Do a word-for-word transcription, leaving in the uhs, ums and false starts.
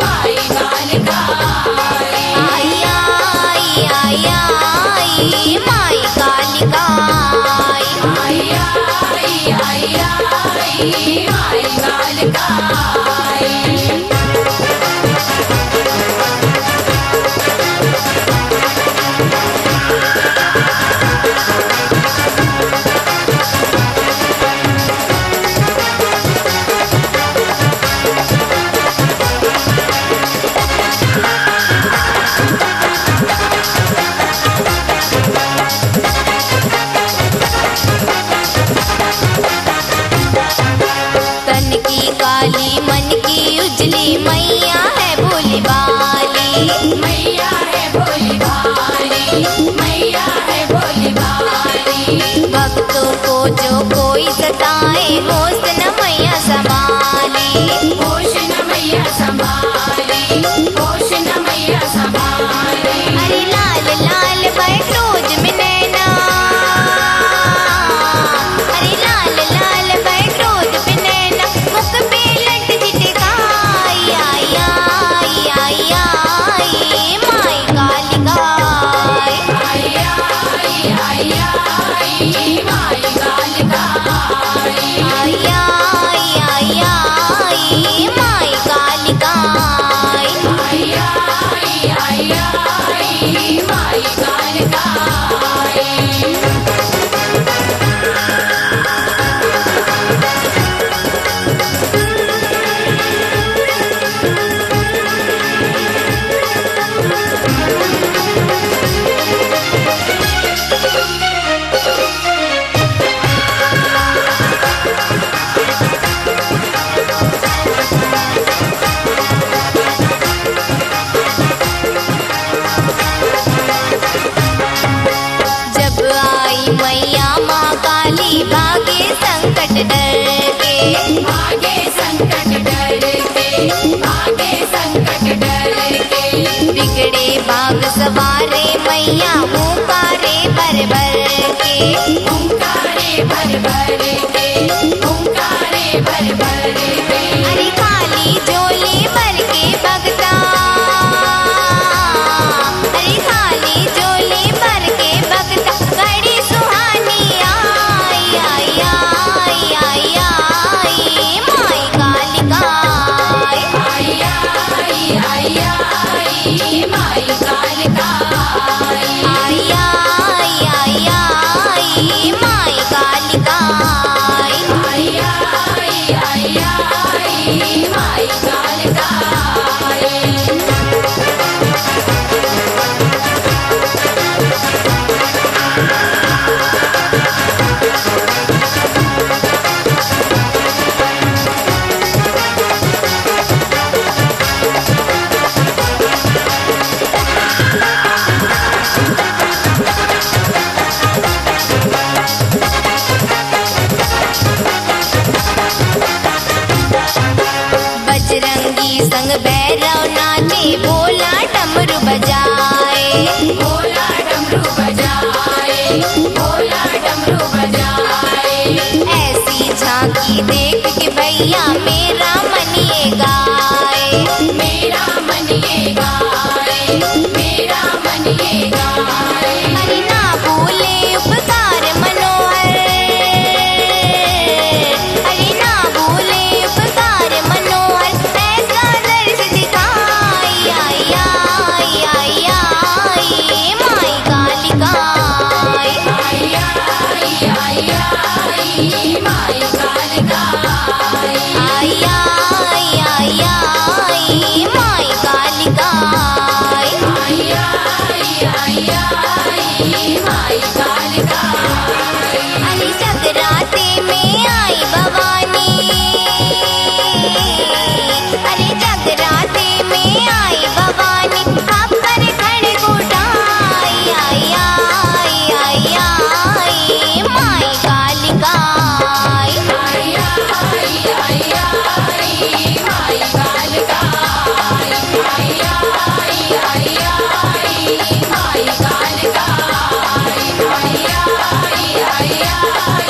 माई कालिका आई। आई, आई, आई, आई, माई कालिका आई। आई, आई, आई, आई, माई कालिका आई। तन की काली, मन की उजली, मैया है भोली भाली। मैया है भोली भाली, मैया है भोली भाली। भक्तों को जो कोई सताए, होश न मैया संभाली। होश न मैया संभाली, होश न मैया संभाली। अरे लाल लाल बरसे रोज में नैना, अरे लाल लाल बरसे रोज में नैना, मुख पे लट झिटकाई, आई, आई, आई, आई, माई कालिका आई। आई, आई, आई, आई, माई कालिका आई। आई, आई, आई, आई, माई कालिका आई। आई, आई, आई, आई, माई कालिका आई। जब आई मैया माँ काली, भागे संकट डर के। भागे संकट डर के, भागे संकट डर के। बिगड़े भाग संवारे मैया, हुंकारे भर भर के। हुंकारे भर भर के, हुंकारे भर भर के। अरे खाली झोली भर के भगता, अरे खाली झोली भर के भगता, घड़ी सुहानी आई, आई, आई, आई, आई, माई कालिका आई। आई, आई, आई, आई, माई कालिका आई। आई, आई, आई, आई, माई कालिका आई। आई, आई, आई, आई, माई कालिका आई। बजरंगी संग भैरव नाचे, भोला डमरू बजाए। भोला डमरू बजाए, भोला डमरू बजाए। ऐसी झांकी देख के भैया, मेरा मन ये गाए। मेरा मन ये गाए, मेरा मन ये गाए। अरे ना भूले उपकार मनोहर, अरे ना भूले उपकार मनोहर, ऐसा दर्श दिखाई, आई, आई, आई, आई, माई कालिका आई। आई, आई, आई, आई, माई कालिका आई। आई, आई, आई, आई, माई कालिका आई। आई, आई, आई, आई, माई कालिका आई। अरे जगराते में आई भवानी, अरे जगराते में आई भवानी, अपर खड़ग उठाई, आई, आई, आई, आई, माई कालिका आई। आई, आई, आई, आई, माई कालिका आई। आई, आई, आई, आई, माई कालिका आई। आई, आई, आई, आई,